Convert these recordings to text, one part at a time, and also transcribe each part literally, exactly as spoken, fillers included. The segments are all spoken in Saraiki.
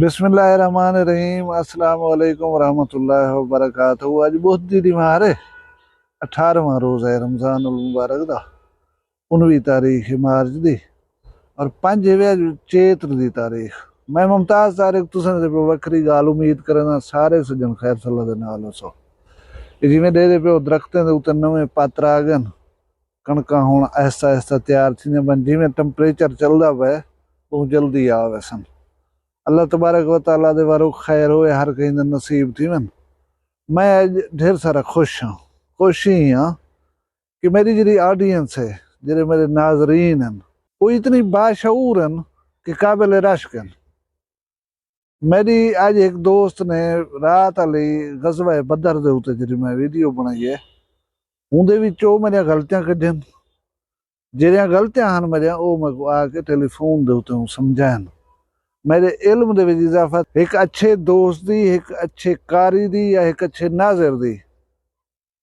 بسم اللہ الرحمن الرحیم۔ السلام علیکم ورحمۃ اللہ وبرکاتہ۔ اڄ ٻدھ دی ݙینہوار ہے، اٹھارہواں روزہ ہے رمضان المبارک دا، انویہہ تاریخ ہے مارچ دی، اور پنج ہے اڄ چیت دی تاریخ۔ میں ممتاز طارق، تساں دے پئے وکھری ڳالھ۔ امید کرینداں سارے سڄݨ خیر صلاح دے نال ہوسو۔ اے جیویں ݙیہدے پئے ہو، درختیں دے اتے نویں پتر آ ڳن، کݨکاں ہݨ آہستہ آہستہ تیار تھیندیاں پن، جیویں ٹمپریچر چلدا پئے، ٻہوں جلدی آ ویسن۔ اللہ تبارک و تعالیٰ دے وارو خیر ہوئے، ہر کہیں دے نصیب تھیون۔ میں اڄ ڈھیر سارا خوش ہاں، خوش ہی ہاں کہ میری جیڑھی آڈینس ہے، جیڑھے میرے ناظرین ہن، وہ اتنی باشعور ہن کہ قابل رشک ہن۔ میݙی اڄ ہک دوست نے رات آلی غزوہ بدر دے اتے جیڑھی میں ویڈیو بݨائی ہے، اوندے وچ او میݙیاں غلطیاں کڈھن۔ جیڑھیاں غلطیاں ہن میݙیاں، او میکوں آ کے ٹیلی فون دے اتے اوں سمجھائن۔ میݙے علم دے وچ اضافہ، ہک اچھے دوست دی، ہک اچھے قاری دی یا ہک اچھے ناظر دی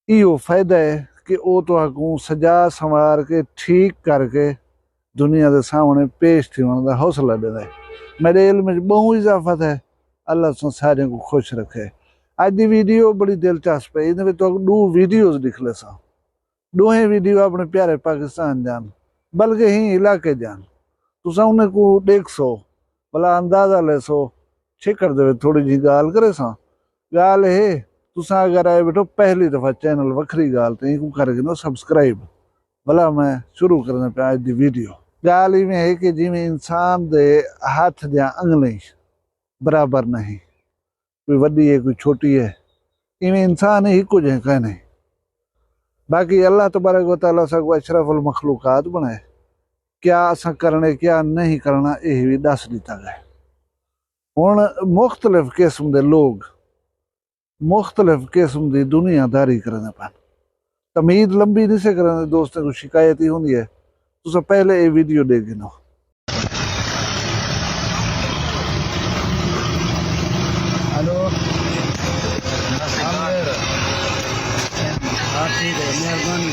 ایہو فائدہ ہے کہ او تہاکوں سجا سنوار کے، ٹھیک کر کے دنیا دے سامݨے پیش تھیوݨ دا حوصلہ ݙیندا ہے۔ میݙے علم وچ ٻہوں اضافت ہے۔ اللہ تساں ساریاں کوں خوش رکھے۔ اڄ دی ویڈیو بڑی دلچسپ ہے، ایندے وچ تہاکوں ݙو ویڈیوز ݙکھلیساں۔ ݙوہیں ویڈیو اپݨے پیارے پاکستان دیاں ہن، بلکہ ہیں علاقے دیاں ہن۔ تساں انہیں کوں ݙیکھسو، بھلا اندازہ لیسو، چھیکڑ دے وچ تھوڑی جہی ڳالھ کریساں۔ ڳالھ اے ہے، تساں اگر آئے ٻیٹھو پہلی دفعہ چینل وکھری ڳالھ تے اینکوں کر گھنو سبسکرائب۔ بھلا میں شروع کرݨا پیا اڄ دی ویڈیو۔ ڳالھ ایویں ہے کہ جیویں انسان دے ہتھ دیاں انگلیں برابر نہیں، کوئی وݙی ہے، کوئی چھوٹی ہے، ایویں انسان ہی ہکو جہیں کائنی۔ باقی اللہ تبارک و تعالیٰ ساکوں اشرف المخلوقات بݨائے، کیا اساں کرݨے، کیا نہیں کرݨا، ایہ وی ݙس ݙتا ڳئے۔ ہݨ مختلف قسم دے لوگ مختلف قسم دی دنیا داری کریندے پن۔ تمہید لمبی نسے کریندے، دوستیں کوں شکایت ہی ہوندی ہے، تساں پہلے اے ویڈیو ݙیکھ گھنو۔ ہیلو۔ ہاں، ٹھیک ہے، مہربانی۔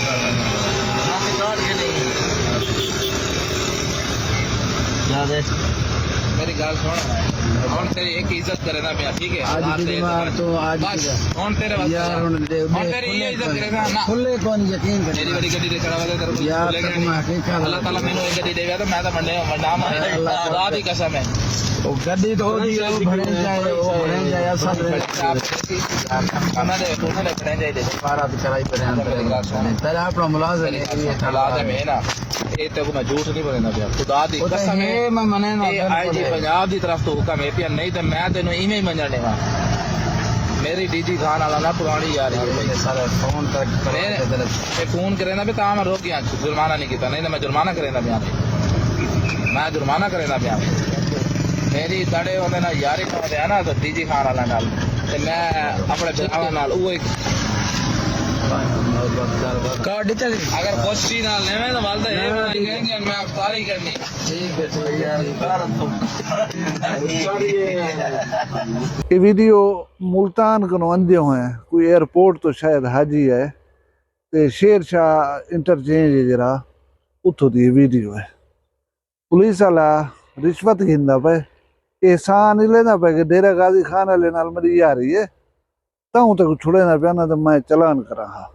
یاد ہے۔ میری ڳالھ سُݨ، ہُݨ تیری ہک عزت کریندا پیا، ٹھیک ہے؟ اڄ اللہ دی تیرے مار تو اڄ بس، دی ہُݨ تیرے واسطے یار، ہُݨ دے، ہُݨ تیری ایہو عزت کریندا نا۔ کھلے کون یقین کرے۔ میری وݙی گݙی تے چڑھا ودے تیرے کول یار، کھلے کرے۔ قسم ہے، کی کھا اللہ تعالیٰ مینوں اے گݙی ݙیوے تو میں تاں ونڈے، ونڈا میں۔ اللہ اللہ دی قسم ہے۔ او گݙی تو دی، او بھرے جائے، او بھرے جائے، سب انہاں دے، انہاں دے بھرے جائے دے۔ مارا تو چڑھائی پڑے ہیں، پہلے اپنا ملازم ہے، ملازم ہے نا۔ اے تے کو میں جھوٹ نہیں بولنا پیا، خدا دی قسم ہے۔ میں منے نہ اے آئی جی پنجاب دی طرف تو حکم ہے پیا، نہیں تے میں تینوں ایویں ہی منجن ݙیواں۔ میری ڈی جی خان والا نا پرانی یاری ہے۔ سارے فون تک اے فون کرے نا بھی تاں میں روک گیا، جرمانہ نہیں کیتا، نہیں تے میں جرمانہ کریندا پیا۔ میں جرمانہ کریندا پیا۔ میری تڑے ہوندے نا یاری ہوندے ہے نا، تو ڈی جی خان والا نال۔ تے میں اپݨے بھراواں نال اوہی کارڈ ݙتے۔ اگر خوشی نال لیویں تاں ول تاں اے بݨائی کہیں گے، میں افطاری کرنی۔ ٹھیک ہے، ٹھیک ہے۔ اے ویڈیو ملتان کنوں آندے ہوئے، کوئی ایئرپورٹ تو شاید حاجی ہے، تے شیر شاہ انٹرچینج ہے جیڑھا، اتھوں دی اے ویڈیو ہے۔ پولیس والا رشوت گھندا پئے، احسان ہی لیندا پئے کہ ڈیرہ غازی خان والے نال میری یاری ہے، تاں تیکوں چھڑیندا پیا، نہ تے میں چلان کراں ہا۔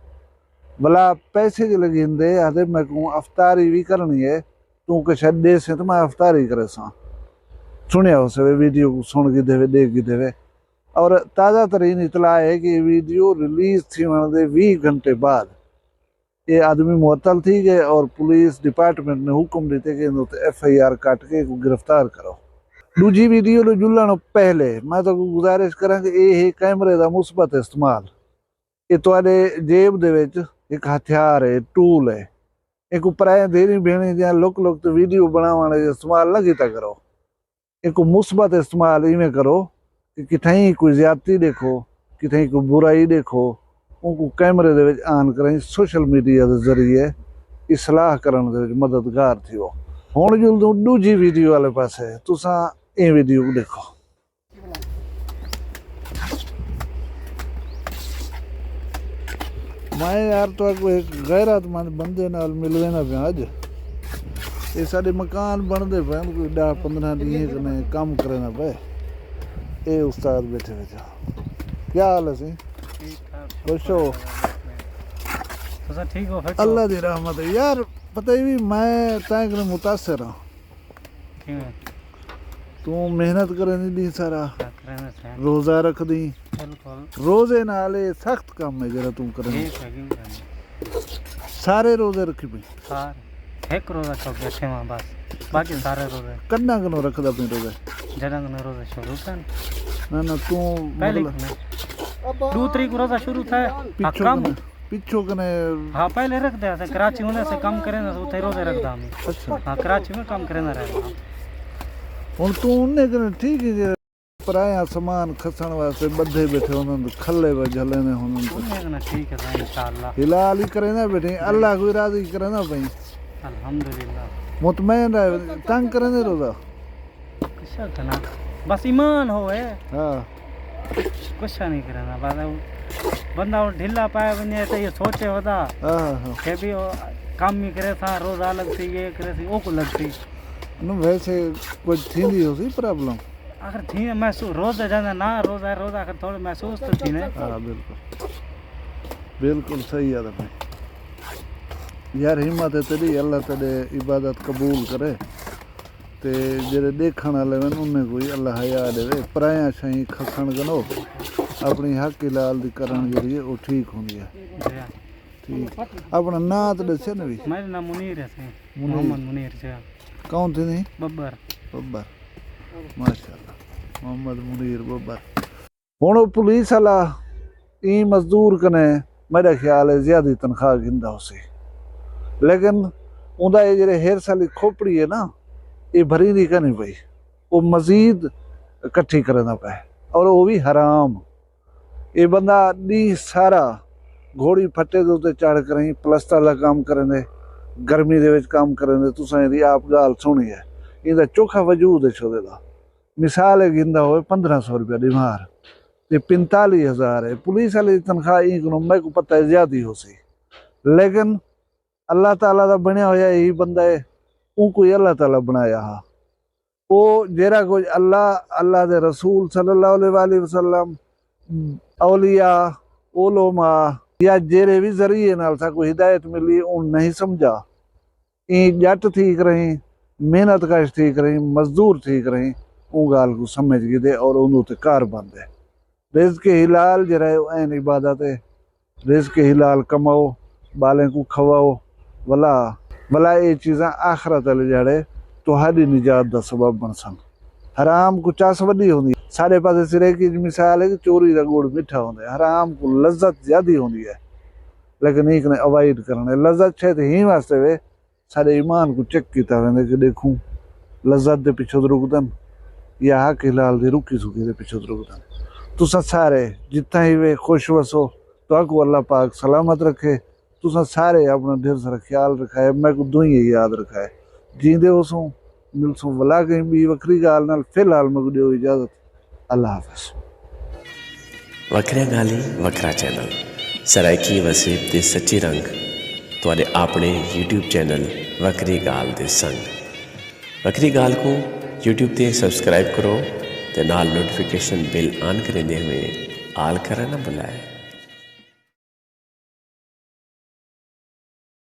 ولا پیسے جلے گھندے، آہدے میکوں افطاری وی کرنی ہے، توں کجھ ݙیسیں تاں میں افطاری کریساں۔ سݨیا ہوسے وے ویڈیو کوں، سݨ گھدے وے، ݙیکھ گھدے وے۔ اور تازہ ترین اطلاع ہے کہ اے ویڈیو ریلیز تھیوݨ دے ویہہ گھنٹے بعد اے آدمی معطل تھی ڳئے اور پولیس ڈیپارٹمنٹ نے حکم ݙتے کہ ایندے اتے ایف آئی آر کٹ کے ایکوں گرفتار کرو۔ ݙوجھی ویڈیو نال جلݨ پہلے میں تہاکوں گزارش کراں کہ اے ہے کیمرے دا مثبت استعمال۔ اے تہاݙے جیب دے وچ ہک ہتھیار ہے، ٹول ہے۔ ایکوں پرائیں دھیریں بھیݨیں دیاں لک لک تے ویڈیو بݨاوݨ وچ استعمال نہ کیتا کرو۔ ایکوں مثبت استعمال ایویں کرو کہ کتھائیں کوئی زیادتی ݙیکھو، کتھائیں کوئی برائی ݙیکھو، اونکوں کیمرے دے وچ آن کرائیں سوشل میڈیا دے ذریعے اصلاح کرݨ دے وچ مددگار تھیوو۔ ہݨ جلدوں ݙوجھی ویڈیو والے پاسے، تساں ایں ویڈیو کوں ݙیکھو۔ میں یار تہاکوں ہک غیرت مند بندے نال ملویندا پیاں اڄ۔ اے ساݙے مکان بݨدے پئے ہن، کوئی ݙاہ پندرہ ݙینہہ کنے کم کریندا پئے۔ اے استاد بیٹھے بیٹھے۔ کیا حال ہے سی؟ ٹھیک ٹھاک، خوش ہو؟ شکر اللہ۔ تساں ٹھیک ہو، فٹ ہو؟ اللہ دی رحمت ہے یار۔ پتہ ہی بھی میں تائیں کنے متاثر ہاں۔ کیویں؟ توں محنت کریں دی ݙینہہ سارا۔ کیا کریں دے سائیں؟ روزہ رکھ دی۔ بالکل۔ روزے نال اے سخت کم ہے جڑا توں کریں۔ ٹھیک ہے، کیوں کریں؟ سارے روزے رکھی پئی؟ سارے۔ ہک روزہ چھوڑ کے رکھے ہاں بس۔ باقی سارے روزے۔ کݙاں کنوں رکھدا پئیں روزے؟ جݙاں کنوں روزے شروع تھن۔ نہ، نہ، توں پہلے مطلب کنے۔ ݙو تریک روزہ شروع تھا۔ ہاں، پچھوں کم۔ کنے، پچھوں کنے۔ ہاں، پہلے رکھدے ہاسے، کراچی ہوندے سے کم کریں تے اتھے روزے رکھدا ہاں۔ اچھا۔ ہاں، کراچی میں کم کریندا رہندا ہاں۔ ہݨ توں انہیں کنے ٹھیک ہے جے پرایاں سامان کھسݨ واسطے ٻدھے بیٹھے ہوندن تے کھلے وے جھلیندے ہوندن تے۔ انہیں کنے ٹھیک ہے سائیں، انشاءاللہ۔ حلال ہی کریندا بیٹھیں، اللہ کوئی راضی کریندا پئیں۔ الحمدللہ۔ مطمئن رہ، تنگ کریندے روزہ؟ کچھ کنا۔ بس ایمان ہوئے۔ ہاں۔ کچھ نہیں کرنا، بس بندہ وہ ڈھیلا پایا ونجے تے یہ سوچے ہوتا ہاں، ہاں، ہاں۔ کہ بھی وہ کم ہی کرے تھا، روزہ لگ سی، یہ کرے سی، وہ کو لگ سی۔ نو ویسے کچھ تھیندی ہو سی پرابلم؟ آخر تھی محسوس، روزہ جانا نہ، روزہ، روزہ آخر تھوڑے محسوس تو تھی نے۔ ہاں، بالکل۔ بالکل صحیح ہے بھائی۔ یار ہمت ہے تیری، اللہ تیرے عبادت قبول کرے۔ تے جیڑھے ݙیکھݨ آلے ہن، انہیں کوں وی اللہ حیا ݙیوے۔ پرایاں شئیں کھسݨ کنوں اپݨی حق حلال دی کرݨ جیڑھی ہے، او ٹھیک ہوندی ہے۔ جی۔ ٹھیک۔ اپݨا ناں تے ݙسے نا وی۔ میرا ناں منیر ہے سائیں۔ منیر۔ محمد منیر، جی۔ کون تھیندے؟ ببر۔ ببر۔ ماشاءاللہ۔ محمد منیر ببر۔ ہݨ او پولیس آلا ایں مزدور کنے میݙا خیال ہے زیادہ تنخواہ گھندا ہوسی، لیکن اوندا اے جیڑھے ہرس آلی کھوپڑی ہے نا، اے بھریندی کائنی پئی، او مزید کٹھی کریندا پئے، اور او وی حرام۔ اے بندہ ݙینہہ سارا گھوڑی پھٹے دے اتے چڑھ کریں پلستر دا کم کریندے، گرمی دے وچ کم کریندے، تساں ایندی آپ ڳالھ سݨی ہے، ایندا چوکھا وجود ہے چھوڑے دا۔ مثال ہے گھندا ہوئے پندرہ سو روپیہ ݙیوار تے پنتالیس ہزار ہے۔ پولیس آلے دی تنخواہ ایں کنوں میکوں پتہ ہے زیادہ ہوسی۔ لیکن اللہ تعالیٰ دا بݨیا ہویا ہی بندہ ہے، اونکوں ہی اللہ تعالیٰ بݨایا ہا۔ او جیڑھا کجھ اللہ، اللہ دے رسول صلی اللہ علیہ وآلہ وسلم، اولیاء، علماء یا جیڑھے وی ذریعے نال ساکوں ہدایت ملی، اوں نہیں سمجھا۔ ایں ڄٹ تھی کریں، محنت کش تھی کریں، مزدور تھی کریں، اوں ڳالھ کوں سمجھ گھدے اور اوندے اتے کار بݨدے۔ رزق حلال جیڑھا ہے، او عین عبادت ہے۔ رزق حلال کماؤ، ٻالیں کوں کھواؤ، ولا، ولا اے چیزاں آخرت آلے ݙیہاڑے تہاݙی نجات دا سبب بݨسن۔ حرام کوں چس وݙی ہوندی۔ ساݙے پاسے سرائیکی اچ مثال ہے کہ چوری دا ڳڑ مٹھا ہوندے، حرام کوں لذت زیادہ ہوندی ہے، لیکن ایں کنے اوائڈ کرݨے۔ لذت شاید ہیں واسطے وے، ساݙے ایمان کوں چیک کیتا ویندے کہ ݙیکھوں لذت دے پچھوں تے رکدن یا حق حلال دی رکی سکی دے پچھوں تے رکدن۔ تساں سارے جتھاں ہی وے خوش وسو، تہاکوں اللہ پاک سلامت رکھے۔ تساں سارے اپݨا ڈھیر سارا خیال رکھائے، میکوں دعائیں یاد رکھائے۔ جیندے ہوسوں، ملسوں ولا کہیں ٻئی وکھری ڳالھ نال۔ فی الحال میکوں ݙیو اجازت۔ اللہ حافظ۔ وکھریاں ڳالھیں، وکھرا چینل، سرائیکی وسیب دے سچے رنگ، تہاݙے آپݨے یوٹیوب چینل وکھری ڳالھ دے سنگ۔ وکھری ڳالھ کوں یوٹیوب تے سبسکرائب کرو تے نال نوٹیفیکیشن بیل آن کریندے ہوئے آل کرݨ نہ بھلائے۔